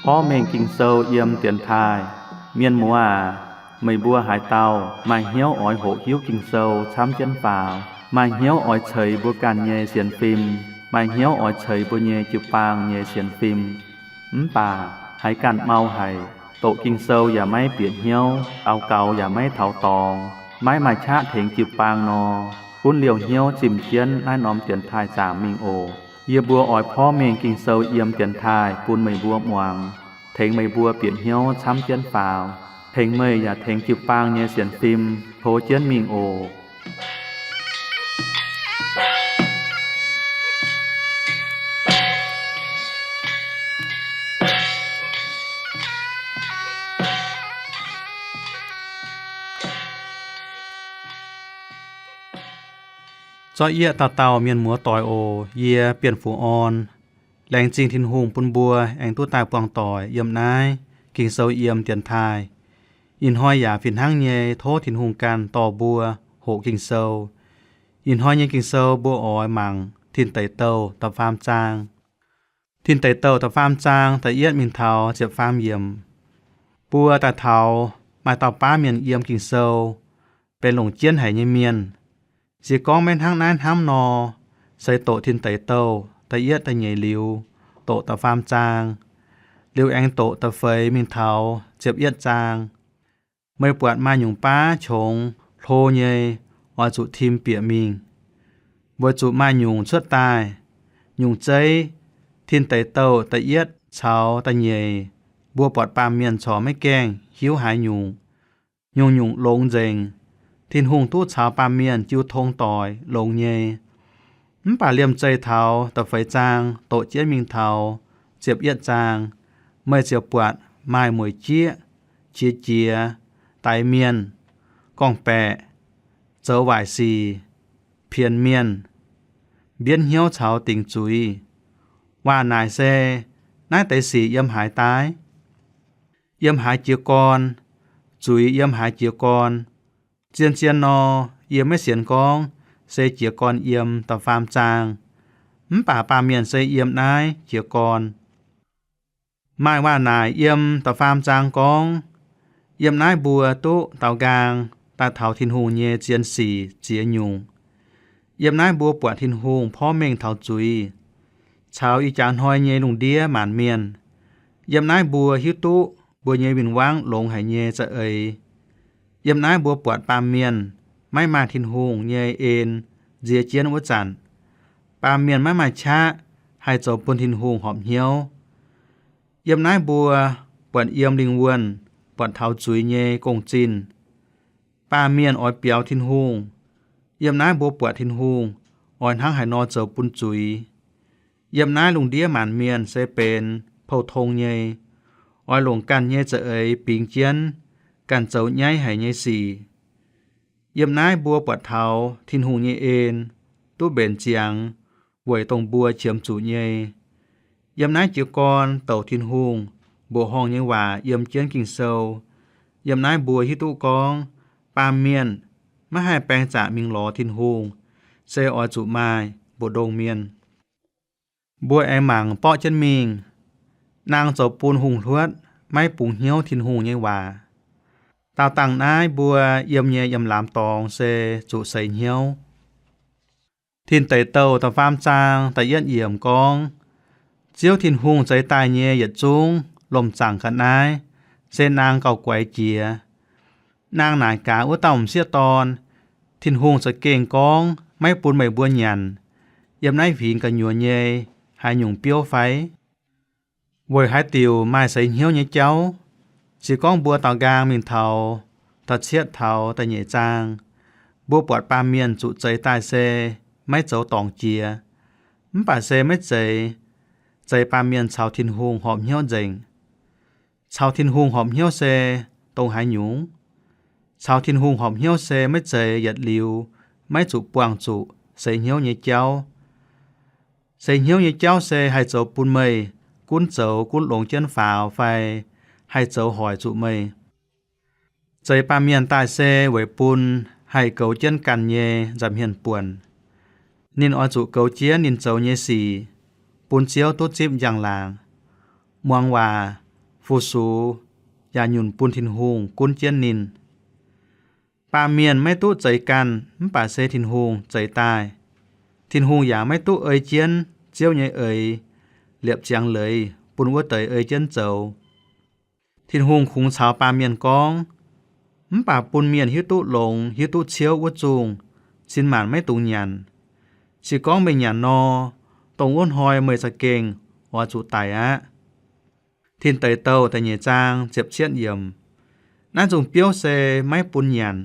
Porv mengh Ging-Sou yiem dienx taaih. Mienh muoz aac, meih mbuo haaix dauh maaih hnyouv oix hoqc hiuv Ging-Sou camv jienv faaux, maaih hnyouv oix ceix mbuo ganh nyei sienx fim, maaih hnyouv oix ceix mbuo nyei jiu-baang nyei sienx fim, mv baac haiz ganh mau haic, doqc Ging-Sou yaac maiv bieqc hnyouv, daux gaux yaac maiv taux dorngx, maiv maaih qaqv tengx jiu-baang nor, gunv liouh hnyouv zimh jienv naaiv norm dienx taaih zaangc mingh oc. Yie mbuo oix porv mengh Ging-Sou yiem dienx taaih bun meih mbuo muangx, tengx meih mbuo bieqc hnyouv camv jienv faaux, tengx meih yaac tengx jiu-baang nyei sienx fim tov jienv mingh oc. Zorqv yieqv dauh dauh mienh muoz doic oc. Yie Bienh Fungx Orn. Laengz zingh Tin-Hungh bun mbuo aengx duqv daaih buangh doic yiem naaiv Ging-Sou yiem dienx taaih. Ih hnoi yaac fih hnangv nyei tov Tin-Hungh ganh dorh mbuo hoqc Ging-Sou. Ih hnoi nyei Ging-Sou mbuo oix mangc Tin Deic Douh da'faam zaang. Tin Deic Douh da'faam zaang da'yietv mingh taux ziepc faam yiemc. Mbuo daaih taux maaih dauh baav mienh yiem Ging-Sou, benx longc jienv haic nyei mienh. Se gorngv maiv hnangv naaiv hnamv nor, se doqc Tin Deic Douh da'yietv da'nyeic liuz, doqc da'faam zaang, liuz aengx doqc da'feix mingh taux ziepc yietv zaang. Meih buatc maaih nyungc baav qongx hlo nyei, oix zuqc tim bieqc mingh, weic zuqc maaih nyungc cuotv daaih. Nyungc zeiv, Tin Deic Douh da'yietv caux da'nyeic, mbuo buatc baamh mienh corc maiv gaengh hiuv haaix nyungc. Nyungc-nyungc longx nzengc. Tin-Hungh duqv caux baamh mienh jiu tong doic longx nyei. Mv baac liemh zeih taux da'feix zaang doqc jienv mingh taux ziepc yietv zaang, meih ziouc buatc maaih mueic jieqv, qiex jiez, daix mienh, gorngv-baeqc, zoux waaic sic, pienx mienh, mbienv hnyouv caux dingc zuiz. Waac naaic se, naaiv deix sic yiem haaix daaih? Yiem haaix jiez gorn? Zuiz yiem haaix jiez gorn? Zien-zien nor, yie maiv sienx gorngv se jiez gorn yiem da'faam zaang, mv baac baamh mienh se yiem naaiv jiez gorn. Maaih waac naaic yiem da'faam zaang gorngv, yiem naaiv mbuo duqv daaux nqaang daaih taux Tin-Hungh nyei zien sic ziex nyungc. Yiem naaiv mbuo buatc Tin-Hungh porv mengh taux zuiz, caux ih jaax hnoi nyei lungh ndiev maanc mienh. Yiem naaiv mbuo hiuv duqv mbuo nyei win-wangv longx haic nyei za'eix. Yiem naaiv mbuo buatc baamh mienh maiv maaih Tin-Hungh nyei en nzie jienv wuov zanc, baamh mienh maiv maaih qaqv haih zoux bun Tin-Hungh horpc hnyouv. Yiem naaiv mbuo buatc yiem lingh wuonh buatc taux zuiz nyei gong-zinh. Baamh mienh oix biaux Tin-Hungh. Yiem naaiv mbuo buatc Tin-Hungh oix hnangv haaix nor zoux bun zuiz. Yiem naaiv lungh ndiev maanc mienh se benx pou-tong nyei, oix longc ganh nyei za'eix bingx jienv ganh zoux nyaiv haic nyei sic. Yiem naaiv mbuo buatc taux Tin-Hungh nyei en duqv mbenc ziangx weic dongh mbuo qiemx zuqc nyei. Yiem naaiv jiez gorn douc Tin-Hungh mbuoqc horngh nyei waac yiem jienv Ging-Sou. Yiem naaiv mbuo hiuv duqv gorngv baamh mienh maiv haih baeng zaqc mingh lorz Tin-Hungh, se oix zuqc maaih mbu'ndongx mienh. Mbuo aengx mangc borqv jienv mingh. Naang zoux bun hungh hluotv maiv bungx hnyouv Tin-Hungh nyei waac. Daauh dangh naaiv mbuo yiem nyei yiem lamz dorngx se zuqc seix hnyouv. Tin Deic Douh da'faam zaang da'yietv yiemc gorngv, Ziouv Tin-Hungh zeix daaih nyei yietc zungv lomh zaangc ga'naaiv se naang gauh guaix jiex. Naang naaic gaax wuov dauh m'sieqv dorn, Tin-Hungh za'gengh gorngv maiv bun meih mbuo nyanc yiem naaiv huingx gu'nyuoz nyei haaix nyungc biouv fai? Weic haaix diuc maaih seix hnyouv nyei jauv? Se gorngv mbuo daaux nqaang mingh taux da'cietv taux da'nyeic zaang, mbuo buatc baamh mienh zuqc zeix daaih se maiv zoux dorngc jiex, mv baac se maiv zeiz, zeix baamh mienh caux Tin-Hungh horpc hnyouv nzengc. Caux Tin-Hungh horpc hnyouv se dongh haaix nyungc? Caux Tin-Hungh horpc hnyouv se maiv zeiz yietc liuz maiv zuqc buangh zuqc seix hnyouv nyei jauv. Seix hnyouv nyei jauv se haih zoux bun meih gunv zoux gunv longx jienv faaux fai haih zoux hoic zuqc meih. Zeix baamh mienh daaih se weic bun haih goux jienv ganh nyei nza'hmien buonc. Ninh oix zuqc goux jienv ninh zoux nyei sic, bun Ziouv duqv zipv njang-laangc, muangx waac, fu-sux, yaac nyunc bun Tin-Hungh gunv jienv ninh. Baamh mienh maiv duqv zeix ganh mv baac se Tin-Hungh zeix daaih. Tin-Hungh yaac maiv duqv ei jienv Ziouv nyei eix liepc ziangx leiz bun wuov deix ei jienv zoux. Tin-Hungh kungx caux baamh mienh gorngv, mv baac bun mienh hiuv duqv longx hiuv duqv ciouv wuov zungh cin maanc maiv dungx nyanc. Se gorngv meih nyanc nor, dongh wuov hnoi meih za'gengh oix zuqc daic aqv. Tin Deic Douh da'nyeic zaang ziepc cietv yiemc. Naaiv zungh biouv se maiv bun nyanc.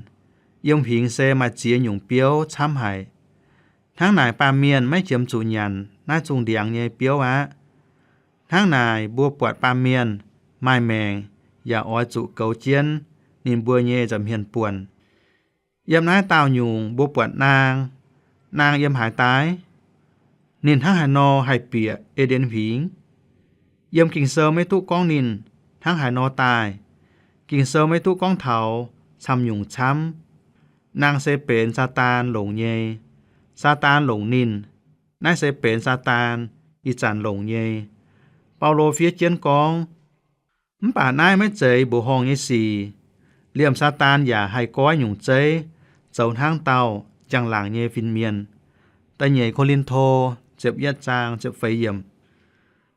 Yiem huingx se maaih ziex nyungc biouv camv haic. Hnangv naaic baamh mienh maiv qiemx zuqc nyanc naaiv zungh ndiangx nyei biouv aqv. Hnangv naaic mbuo buatc baamh mienh maaih maengc yaac oix zuqc goux jienv ninh mbuo nyei nza'hmien buonc. Yiem naaiv daauh nyungc mbuo buatc naang. Naang yiem haaix daaih? Ninh hnangv haaix nor haih bieqc E^nden Huingx? Yiem Ging-Sou maiv duqv gorngv ninh hnangv haaix nor daaih. Ging-Sou maiv duqv gorngv taux camv nyungc camv. Naang se benx Saadaan longc nyei. Saadaan longc ninh. Naaiv se benx Saadaan ih zanc longc nyei. Baulo fiev jienv gorngv, mv baac naaiv maiv zeiz mbuoqc horngh nyei sic. Liemh Saadaan yaac haih goiv nyungc zeiv zoux hnangv dauh njang-laangc nyei fin-mienh. Da'nyeic Ko^lin^to ziepc yietv zaang ziepc feix yiemc.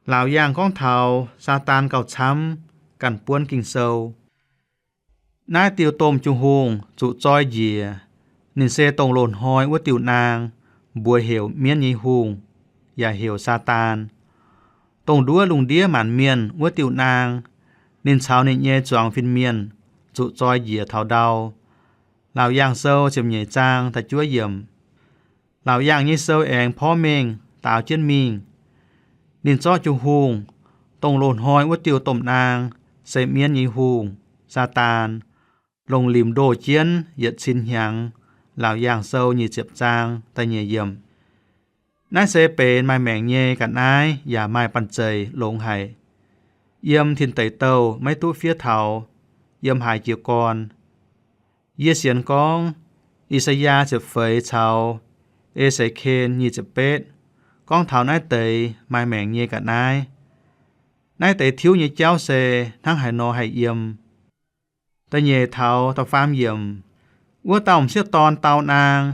Laauc yaangh gorngv taux Saadaan gauh camv ganh buonv Ging-Sou. Naaiv diuh domh Jung-Hungh zuqc zoi njiec. Ninh se dongh loz-hnoi wuov diuh naang, mbuox heuc mienv nyei hungh, yaac heuc Saadaan. Dongh nduov lungh ndiev maanc mienh wuov diuh naang, ninh caux ninh nyei zuangx fin-mienh zuqc zoi njiec taux ndau. Laauc Yaangh Sou ziepc nyeic zaang da'juov yiemc. Laauc Yaangh nyei sou aengx porv mengh daaux jienv mingh. Ninh zorqv Jung-Hungh, dongh loz-hnoi wuov diuh domh naang, se mienv nyei hungh, Saadaan, longc limc ndoh jienv yietc cin hnyangx. Laauc Yaangh Sou nyic ziepc zaang da'nyeic yiemc. Naaiv se benx maaih maengc nyei ga'naaiv yaac maaih banh zeic longx haic. Yiem Tin Deic Douh maiv duqv fiev taux yiem haaix jiez gorn. Yie sienx gorngv I^saa^yaa ziepc feix caux E^se^ken nyic ziepc betv gorngv taux naaiv deix maaih maengc nyei ga'naaiv. Naaiv deix tiuv nyei jauv se hnangv haaix nor haih yiem. Da'nyeic taux da'faam yiemc. Wuov dauh m'sieqv dorn dau naang,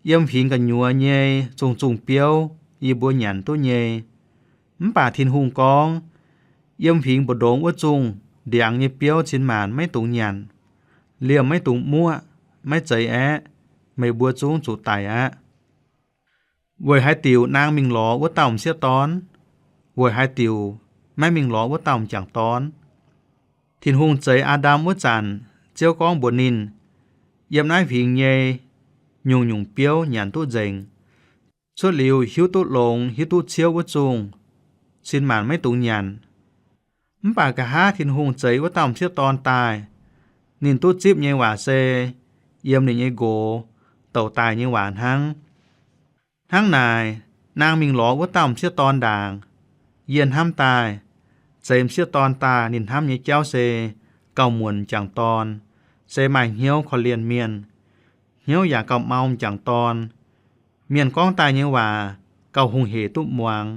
yiem huingx gu'nyuoz nyei zungh zungh biouv yie mbuo nyanc duqv nyei. Mv baac Tin-Hungh gorngv, yiem huingx mbu'ndongx wuov zungh ndiangx nyei biouv cin maanc maiv dungx nyanc. Liemh maiv dungx muoqv, maiv zeiz aeqv, meih mbuo zungv zuqc daic aqv. Weic haaix diuc naang mingh lorz wuov dauh m'sieqv dorn? Weic haaix diuc maiv mingh lorz wuov dauh m'jangc dorn? Tin-Hungh zeix Aa^ndam wuov zanc, Ziouv gorngv mbuox ninh, yiem naaiv huingx nyei nyungc-nyungc biouv nyanc duqv nzengc. Cuotv liuz hiuv duqv longx hiuv duqv ciouv wuov zungh, cin maanc maiv dungx nyanc. Mv baac nqa'haav Tin-Hungh zeix wuov dauh m'sieqv dorn daaih, ninh duqv zipv nyei waac se yiem ninh nyei nqox douc daaih nyei waac hnangv. Hnangv naaic, naang mingh lorz wuov dauh m'sieqv dorn ndaangc. Yie hnamv daaih, zeix m'sieqv dorn daaih ninh hnamv nyei jauv se gauh muonc m'jangc dorn, se maaih hnyouv korv-lienh mienh, hnyouv yaac gauh mau m'jangc dorn. Mienh gorngv daaih nyei waac gauh hungh hec duqv muangx.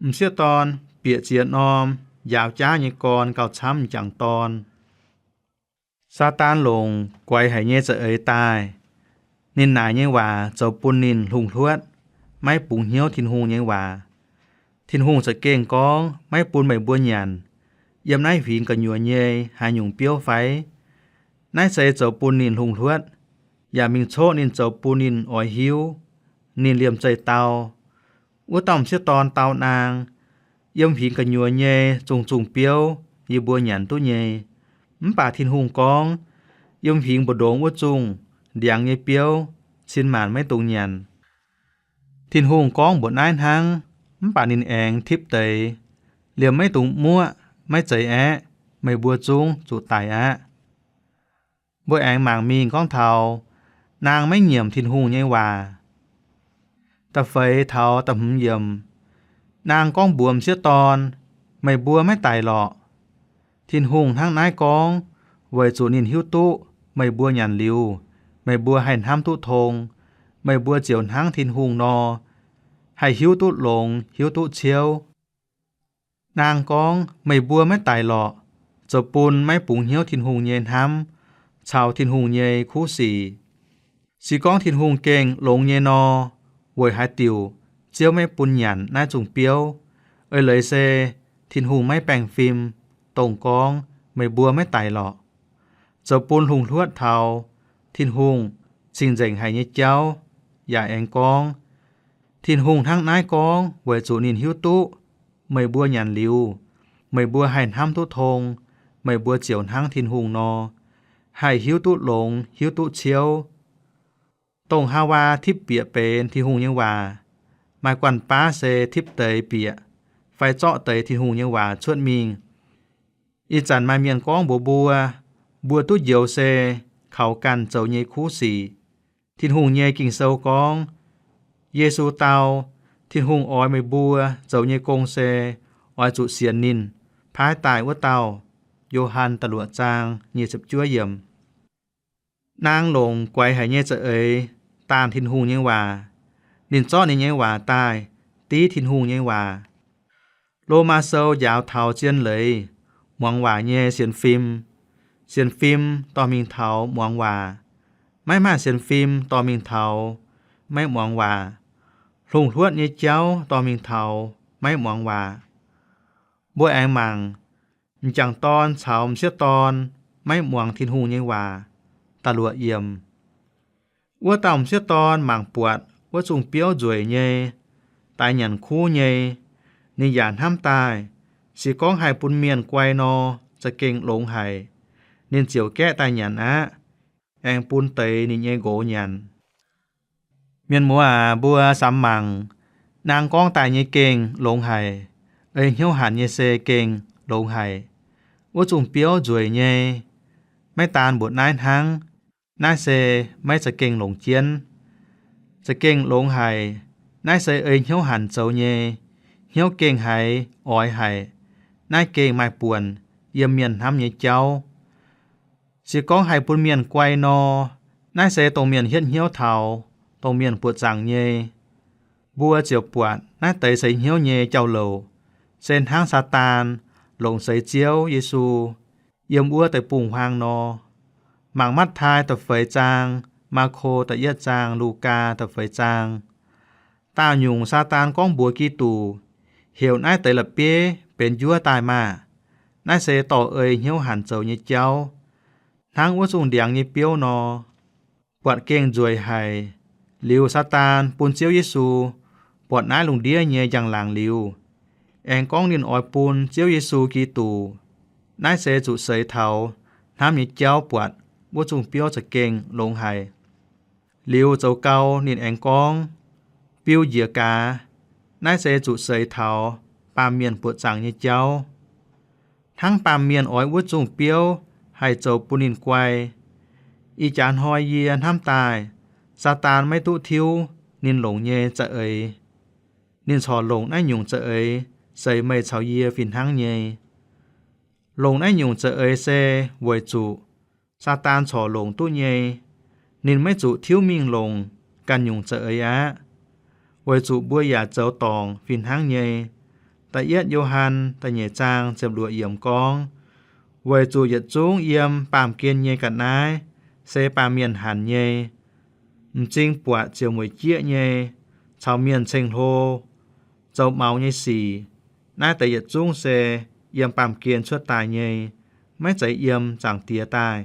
M'sieqv dorn bieqc ziex norm njaaux jaav nyei gorn gauh camv m'jangc dorn. Saadaan longc guaix haic nyei za'eix daaih. Ninh naaic nyei waac zoux bun ninh hlungh-hluotv, maiv bungx hnyouv Tin-Hungh nyei waac. Tin-Hungh za'gengh gorngv maiv bun meih mbuo nyanc yiem naaiv huingx gu'nyuoz nyei haaix nyungc biouv fai? Naaiv se zoux bun ninh hlungh-hluotv, yaac mingh coqv ninh zoux bun ninh oix hiuv. Ninh liemh zeih dau, wuov dauh m'sieqv dorn dau naang, yiem huingx gu'nyuoz nyei zungh zungh biouv yie mbuo nyanc duqv nyei. Mv baac Tin-Hungh gorngv, yiem huingx mbu'ndongx wuov zungh ndiangx nyei biouv cin maanc maiv dungx nyanc. Tin-Hungh gorngv mbuoqc naaiv hnangv, mv baac ninh aengx tipv deix, liemh maiv dungx muoqv, maiv zeiz aeqv, meih mbuo zungv zuqc daic aqv. Mbuo aengx mangc mingh gorngv taux naang maiv nyiemc Tin-Hungh nyei waac. Da'feix taux da'hmz yiemc, naang gorngv mbuox m'sieqv dorn, meih mbuo maiv daic lorqc. Tin-Hungh hnangv naaiv gorngv weic zuqc ninh hiuv duqv meih mbuo nyanc liuz, meih mbuo haih hnamv duqv tong, meih mbuo ziouc hnangv Tin-Hungh nor, haih hiuv duqv longx, hiuv duqv ciouv. Naang gorngv, meih mbuo maiv daic lorqc, zoux bun maiv bungx hnyouv Tin-Hungh nyei hnamv caux Tin-Hungh nyei kuv sic. Se gorngv Tin-Hungh gengh longx nyei nor, weic haaix diuc Ziouv maiv bun nyanc naaiv zungh biouv? Eix leiz se Tin-Hungh maiv baengh fim, dongh gorngv meih mbuo maiv daic lorqc. Zoux bun hlungh hluotv taux Tin-Hungh cing-nzengc haic nyei jauv, yaac aengx gorngv, Tin-Hungh hnangv naaiv gorngv weic zuqc ninh hiuv duqv meih mbuo nyanc liuz, meih mbuo haih hnamv duqv tong, meih mbuo ziouc hnangv Tin-Hungh nor, haih hiuv duqv longx, hiuv duqv ciouv. Dongh Haawaa tipv bieqc benx Tin-Hungh nyei waac, maaih guanh baav se tipv deix bieqc fai zorqv deix Tin-Hungh nyei waac cuotv mingh. Ih zanc maaih mienh gorngv mbuox mbuo, mbuo duqv njoux se kaux ganh zoux nyei kuv sic. Tin-Hungh nyei Ging-Sou gorngv, Yesu dau, Tin-Hungh oix meih mbuo zoux nyei gong se oix zuqc sienx ninh paaiv daaih wuov dauh. Yo^han da'luoqc zaang nyic ziepc juov yiemc. Naang longc guaix haic nyei za'eix daanh Tin-Hungh nyei waac. Ninh zorqv ninh nyei waac daaih div Tin-Hungh nyei waac. Lomaa Sou njaaux taux zien leiz muangx waac nyei sienx fim. Sienx fim dorh mingh taux muangx waac. Maiv maaih sienx fim dorh mingh taux maiv muangx waac. Hlungh hluotv nyei jauv dorh mingh taux maiv muangx waac. Mbuo aengx mangc, m'jangc dorn caux m'sieqv dorn maiv muangx Tin-Hungh nyei waac. Da'luoqc yiemc. Wuov dauh m'sieqv dorn mangc buatc wuov zungh biouv nzueic nyei, daix nyanc kuv nyei, ninh yaac hnamv daaih, se gorngv haih bun mienh guai nor, za'gengh longx haic. Ninh ziouc gaeqv daaih nyanc aqv, aengx bun deix ninh nyei nqox nyanc. Mienh muoz aac, mbuo samx mangc, naang gorngv daaih nyei gengh longx haic, ei hnyouv hanc nyei se gengh longx haic. Wuov zungh biouv nzueic nyei, maiv daan mbuoqc naaiv hnangv. Naaiv se maiv za'gengh longc jienv. Za'gengh longx haic. Naaiv se ei hnyouv hanc zoux nyei, hnyouv gengh haiz oix haic. Naaiv gengh maaih buonc yiem mienh hnamv nyei jauv. Se gorngv haih bun mienh guai nor, naaiv se dongh mienh hietv hnyouv taux, dongh mienh buoqc zaangc nyei. Mbuo ziouc buatc naaiv deix seix hnyouv nyei jauv-louc, se hnangv Saadaan longc seix Ziouv Yesu yiem wuov deic-bung-huaang nor. Mangc Matv^tai da'feix zaang, Maako da'yietv zaang, Lugaa da'feix zaang. Daauh nyungc Saadaan gorngv mbuox Giduc, heuc naaiv deix la'bieiv benx njuov daaih maah! Naaiv se dorh ei hnyouv hanc zoux nyei jauv, hnangv wuov zungh ndiangx nyei biouv nor. Buatc gengh nzueic haic. Liuz Saadaan bun Ziouv Yesu buatc naaiv lungh ndiev nyei njang-laangc liuz, aengx gorngv ninh oix bun Ziouv Yesu Giduc. Naaiv se zuqc seix taux hnamv nyei jauv buatc wuov zungh biouv za'gengh longx haic. Liuz zoux gau ninh aengx gorngv, biu njiec gaax. Naaiv se zuqc seix taux baamh mienh buoqc zaangc nyei jauv. Hnangv baamh mienh oix wuov zungh biouv haih zoux bun ninh guai. Ih jaax hnoi yie hnamv daaih, Saadaan maiv duqv tiuv ninh longc nyei za'eix. Ninh corc longc naaiv nyungc za'eix seix meih caux yie fih hnangv nyei. Longc naaiv nyungc za'eix se weic zuqc Saadaan corc longc duqv nyei. Ninh maiv zuqc tiuv mingh longc ganh nyungc za'eix aqv, weic zuqc mbuo yaac zoux dorngc fih hnangv nyei. Da'yietv Yo^han da'nyeic zaang ziepc luoqc yiemc gorngv, weic zuqc yietc zungv yiem baamh gen nyei ga'naaiv se baamh mienh hanc nyei. M'zing buatc ziouc mueic jieqv nyei, caux mienh ceng-hlo, zoux maux nyei sic, naaiv deix yietc zungv se yiem baamh gen cuotv daaih nyei, maiv zeiz yiem Zaangc Diex daaih.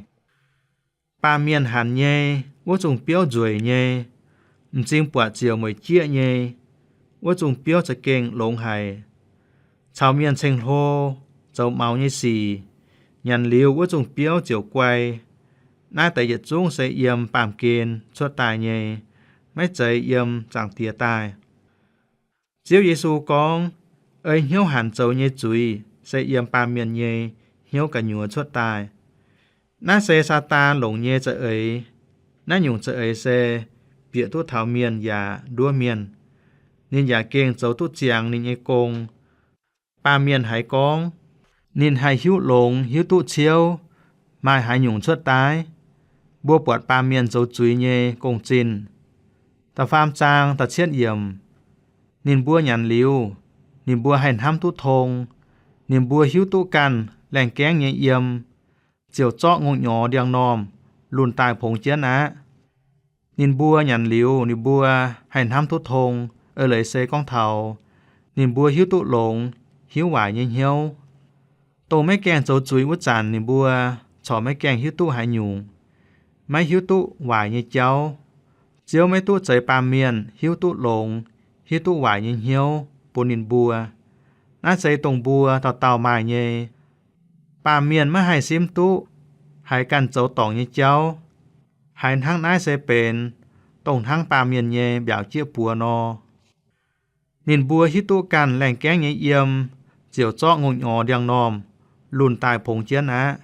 Baamh mienh hanc nyei, wuov zungh biouv nzueic nyei, m'zing buatc ziouc mueic jieqv nyei, wuov zungh biouv za'gengh longx haic. Caux mienh ceng-hlo, zoux maux nyei sic, nyanc liuz wuov zungh biouv ziouc guai. Naaiv deix yietc zungv se yiem baamh gen cuotv daaih nyei, maiv zeiz yiem Zaangc Diex daaih. Ziouv Yesu gorngv, ei hnyouv hanc zoux nyei zuiz se yiem baamh mienh nyei hnyouv gu'nyuoz cuotv daaih. Naaiv se Saadaan longc nyei za'eix. Naaiv nyungc za'eix se bieqc duqv taux mienh yaac nduov mienh. Ninh yaac gengh zoux duqv ziangx ninh nyei gong. Baamh mienh haiz gorngv, ninh haih hiuv longx hiuv duqv ciouv, maaih haaix nyungc cuotv daaih? Mbuo buatc baamh mienh zoux zuiz nyei gong-zinh. Da'faam zaang da'cietv yiemc. Ninh mbuo nyanc liuz, ninh mbuo haih hnamv duqv tong. Ninh mbuo hiuv duqv ganh laengh gaengv nyei yiem, ziouc zorqv ngongh nyorx ndiangx-normh lunh daaih pongx jienv aqv. Ninh mbuo nyanc liuz, ninh mbuo haih hnamv duqv tong. Eix leiz se gorngv taux ninh mbuo hiuv duqv longx, hiuv waaic nyei hnyouv. Dongh maiv gaengh zoux zuiz wuov zanc ninh mbuo corc maiv gaengh hiuv duqv haaix nyungc, maiv hiuv duqv waaic nyei jauv. Ziouv maiv duqv zeix baamh mienh hiuv duqv longx, hiuv duqv waaic nyei hnyouv bun ninh mbuo. Naaiv se dongh mbuo dauh dauh maaih nyei. Baamh mienh maiv haih simv duqv haaix ganh zoux dorngc nyei jauv. Haiz hnangv naaiv se benx dongh hnangv baamh mienh nyei mbiaauc jieqv buoz nor. Ninh mbuo hiuv duqv ganh laengh gaengv nyei yiem, ziouc zorqv ngongh nyorx ndiangx-normh lunh daaih pongx jienv aqv.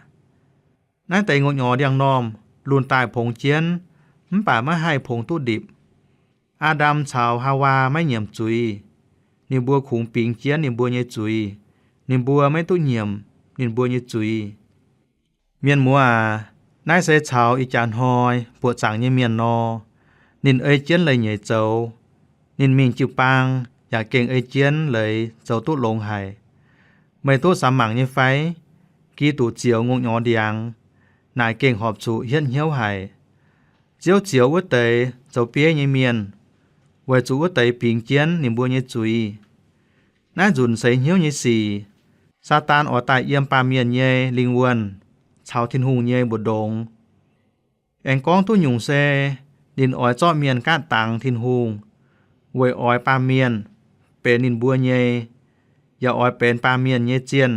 Naaiv deix ngongh nyorx ndiangx-normh lunh daaih pongx jienv, mv baac maiv haih pongx duqv ndipc. Aa^ndam caux Haawaa maiv nyiemc zuiz. Ninh mbuo kungx bingx jienv ninh mbuo nyei zuiz. Ninh mbuo maiv duqv nyiemc ninh mbuo nyei zuiz. Mienh muoz aac, naaiv se caux ih jaax hnoi buoqc zaangc nyei mienh nor. Ninh ei jienv leiz-nyeic zoux. Ninh mingh jiu-baang yaac gengh ei jienv leiz zoux duqv longx haic. Meih duqv samx mangc nyei fai? Giduc zioux ngongh nyorx ndiangx naaic gengh horpc zuqc hietv hnyouv haic. Ziouv zioux wuov deix zoux bieiv nyei mienh, weic zuqc wuov deix bingx jienv ninh mbuo nyei zuiz. Naaiv nzunc seix hnyouv nyei sic, Saadaan oix daaih yiem baamh mienh nyei lingh wuonh caux Tin-Hungh nyei mbu'ndongx. Aengx gorngv duqv nyungc se, ninh oix zorqv mienh gaatv dangx Tin-Hungh, weic oix baamh mienh benx ninh mbuo nyei, yaac oix benx baamh mienh nyei zienh.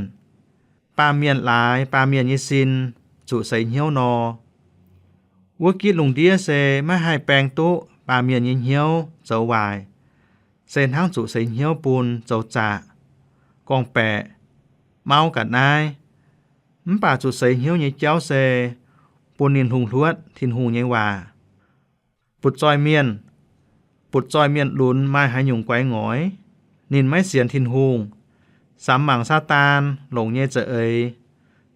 Baamh mienh laaix baamh mienh nyei sin zuqc seix hnyouv nor, wuov gitv lungh ndiev se maiv haih baeng duqv baamh mienh nyei hnyouv zoux waaic, se hnangv zuqc seix hnyouv bun zoux zaqc, gorngv-baeqc, mauv ga'naaiv. Mv baac zuqc seix hnyouv nyei jauv se bun ninh hungh hluotv Tin-Hungh nyei waac. Butv-zoih mienh, butv-zoih mienh lunx maaih haaix nyungc guaix ngoix? Ninh maiv sienx Tin-Hungh, samx mangc Saadaan longc nyei za'eix,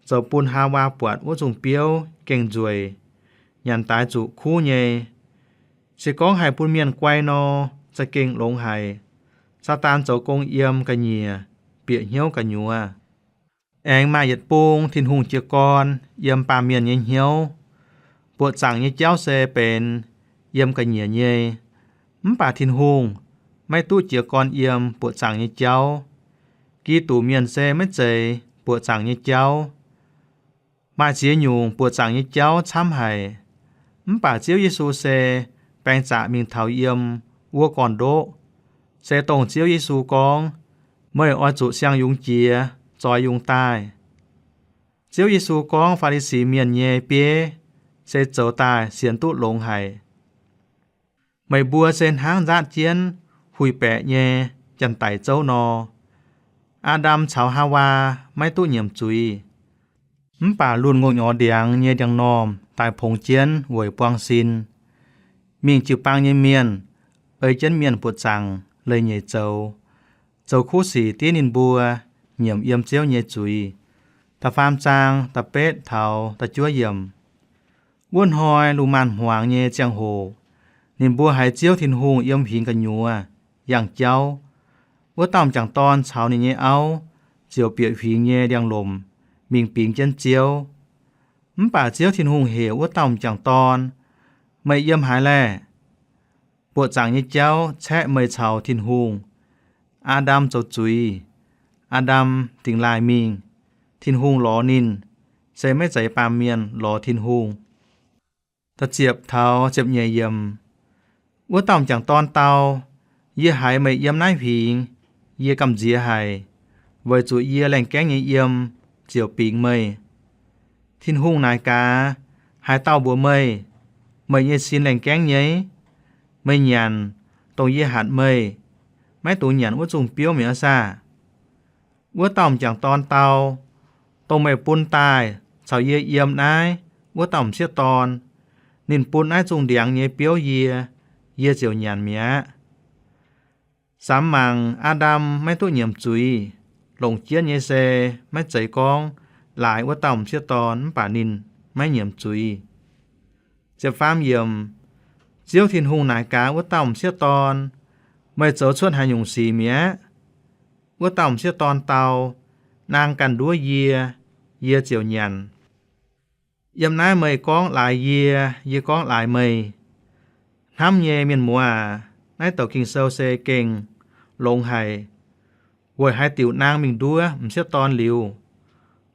zoux bun Haawaa buatc wuov zungh biouv gengh nzueic, nyanc daaix zuqc kuv nyei. Se gorngv haih bun mienh guai nor, za'gengh longx haic. Saadaan zoux gong yiem ga'nyiec, bieqc hnyouv gu'nyuoz. Aengx maaih yietc bung Tin-Hungh jiez gorn yiem baamh mienh nyei hnyouv. Buoqc zaangc nyei jauv se benx yiem ga'nyiec nyei. Mv baac Tin-Hungh maiv duqv jiez gorn yiem buoqc zaangc nyei jauv. Giduc mienh se maiv zeiz buoqc zaangc nyei jauv. Maaih ziex nyungc buoqc zaangc nyei jauv camv haic. Mv baac Ziouv Yesu se baeng zaqc mingh taux yiem wuov gorn-ndoqv. Se dongh Ziouv Yesu gorngv, meih oix zuqc siang-yungz jiex, zoi yungz daaih. Ziouv Yesu gorngv Faa^li^si Mienh nyei bieiv se zoux daaih sienx duqv longx haic. Meih mbuo se hnangv nzaatv jienv huih baeqc nyei janx-daic zouv nor. Aa^ndam caux Haawaa maiv duqv nyiemc zuiz, mv baac lunh ngongh nyorx ndiangx nyei ndiangx-normh daaih pongx jienv weic buang sin. Mingh jiu-baang nyei mienh ei jienv mienh buoqc zaangc leiz-nyeic zoux, zoux kuv sic diev ninh mbuo nyiemc yiem Ziouv nyei zuiz. Da'faam zaang da'betv taux da'juov yiemc. Wuov hnoi lungh maanz-hmuangx nyei ziangh hoc, ninh mbuo haiz Ziouv Tin-Hungh yiem huingx gu'nyuoz yangh jauv. Wuov dauh m'jangc dorn caux ninh nyei auv ziouc bieqc huingx nyei ndiangx-lomc mingh bingx jienv Ziouv. Mv baac Ziouv Tin-Hungh heuc wuov dauh m'jangc dorn, meih yiem haaix laeh? Buoqc zaangc nyei jauv caeqv meih caux Tin-Hungh. Aa^ndam zoux zuiz. Aa^ndam dingx laaih mingh. Tin-Hungh lorz ninh, se maiv zeiz baamh mienh lorz Tin-Hungh. Da'ziepc taux ziepc nyeic yiemc. Wuov dauh m'jangc dorn dau, yie haiz meih yiem naaiv huingx, yie gamh nziex haic, weic zuqc yie laengh gaengv nyei yiem ziouc bingx meih. Tin-Hungh naaic gaax, haaix dauh mbuox meih, meih nyei sin laengh gaengv nyei? Meih nyanc dongh yie hatc meih, maiv dungx nyanc wuov zungh biouv mi'aqv saah? Wuov dauh m'jangc dorn dau, dongh meih bun daaih caux yie yiem naaiv wuov dauh m'sieqv dorn, ninh bun naaiv zungh ndiangx nyei biouv yie, yie ziouc nyanc mi'aqv. Samx mangc Aa^ndam maiv duqv nyiemc zuiz, longc jienv nyei se maiv zeiz gorngv laaix wuov dauh m'sieqv dorn mv baac ninh maiv nyiemc zuiz. Ziepc faam yiemc. Ziouv Tin-Hungh naaic gaax wuov dauh m'sieqv dorn, Meih zoux cuotv haaix nyungc sic mi'aqv? Wuov dauh m'sieqv dorn dau, Naang ganh nduov yie, yie ziouc nyanc. Yiem naaiv meih gorngv laaix yie, yie gorngv laaix meih. Hnamv nyei mienh muoz aac, naaiv douc Ging-Sou se gengh longx haic. Weic haaix diuc naang mingh nduov m'sieqv dorn liuz,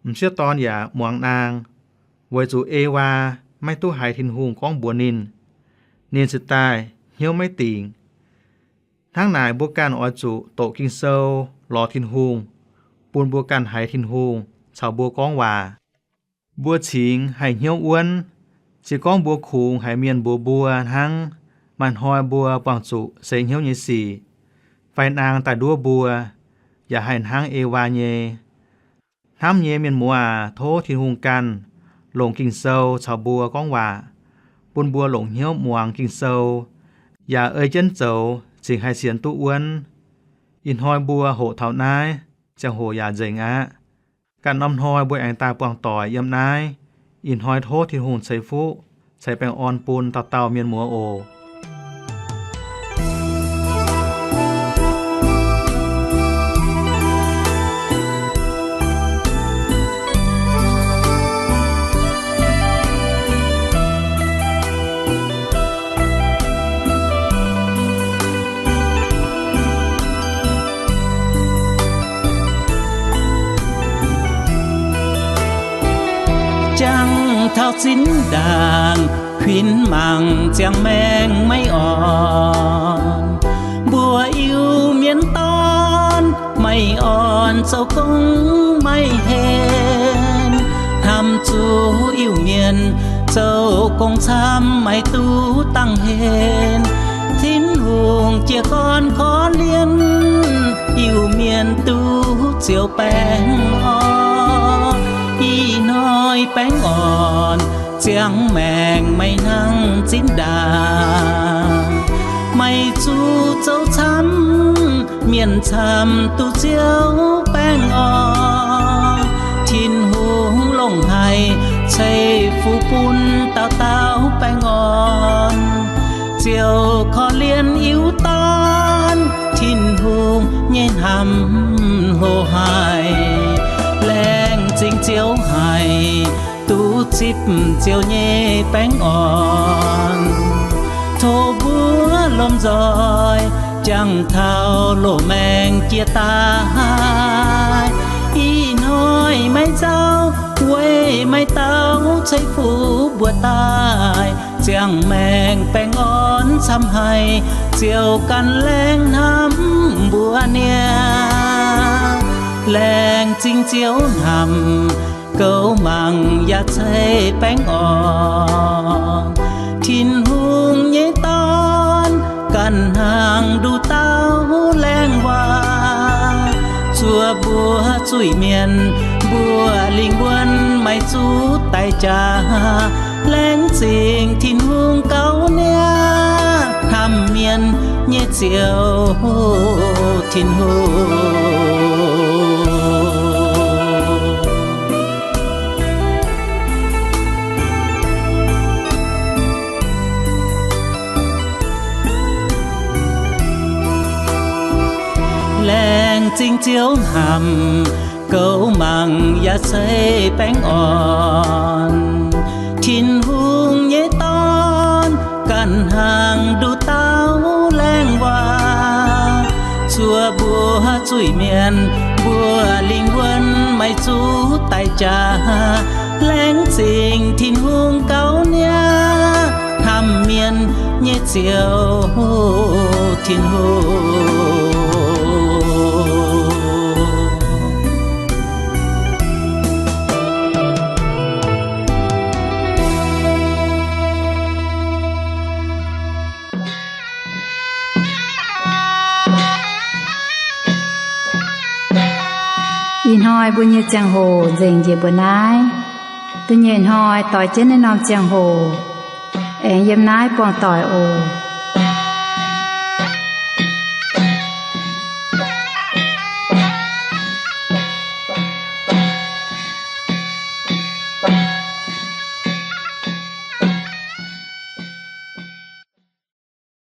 m'sieqv dorn yaac muangx naang, weic zuqc Ewaa maiv duqv haiz Tin-Hungh gorngv mbuox ninh, ninh cingx daaih hnyouv maiv dingc. Hnangv naaic mbuo ganh oix zuqc doqc Ging-Sou lorz Tin-Hungh, bun mbuo ganh haiz Tin-Hungh caux mbuo gorngv waac. Mbuo cingx haih hnyouv wuonv. Se gorngv mbuo kungx haiz mienh mbuox mbuo hnangv, maaih hnoi mbuo buangh zuqc seix hnyouv nyei sic, fai naang daaih nduov mbuo, yaac haih hnangv Ewaa nyei. Hnamv nyei mienh muoz aac, tov Tin-Hungh ganh longc Ging-Sou caux mbuo gorngv waac, bun mbuo longc hnyouv muangx Ging-Sou, yaac ei jienv zoux cingx haih sienx duqv wuonv. Ih hnoi mbuo hoqc taux naaiv, ziangh hoc yaac nzengc aqv. Ganh norm hnoi mbuo aengx daaih buangh doic yiem naaiv. Ih hnoi tov Tin-Hungh ceix fuqv ceix baengh orn bun dauh dauh mienh muoz oc. Jangx taux zinh ndaangc, huin mangc ziangh maengc maiv orn. Mbuo Iu-Mienh dorn maiv orn, zoux gong maiv henv. Hnamv zuqc Iu-Mienh zoux gong camv, maiv duqv dangh henv. Tin-Hungh jiez gorn korv-lienh, Iu-Mienh duqv ziouc baengh orn. Ih hnoi baengh orn, ziangh maengc maiv hnangv zinh ndaangc. Maiv zuqc zoux camv, mienh camv duqv Ziouv baengh orn. Tin-Hungh longc haic ceix fuqv bun dauh dauh baengh orn. Ziouv korv-lienh Iu-Mienh dorn, Tin-Hungh nyei hnamv hlo haic. Laengz zingh Ziouv haic, duqv zipv Ziouv nyei baengh orn. Tov mbuo lomh nzoih jangx taux loz-maengc jiex daaih. Ih hnoi maiv nzauh, weic maiv dauh ceix fuqv mbuo daaih. Ziangh maengc baengh orn camv haic, Ziouv ganh laengz hnamv mbuo niaa. Laengz zingh Ziouv hnamv, gouv mangc yaac ceix baengh orn. Tin-Hungh nyei dorn ganh hnangv nduqc dauh laengz waac zuov mbuo zuiz-mienh, mbuo lingh wuonh maiv zuqc daic jaax. Laengz zingh Tin-Hungh gauh niaa, hnamv mienh nyei Ziouv Tin-Hungh. Laengz zingh Ziouv hnamv, gouv mangc yaac ceix baengh orn. Tin-Hungh nyei dorn ganh hnangv nduqc dauh laengz waac zuov mbuo zuiz-mienh, mbuo lingh wuonh maiv zuqc daic jaax. Laengz zingh Tin-Hungh gauh niaa, hnamv mienh nyei Ziouv Tin-Hungh. Ih hnoi mbuo nyei ziangh hoc nzengc njiec mbuo naaiv. Da'nyeic hnoi doix jienv naaiv norm ziangh hoc aengx yiem naaiv buangh doic oc.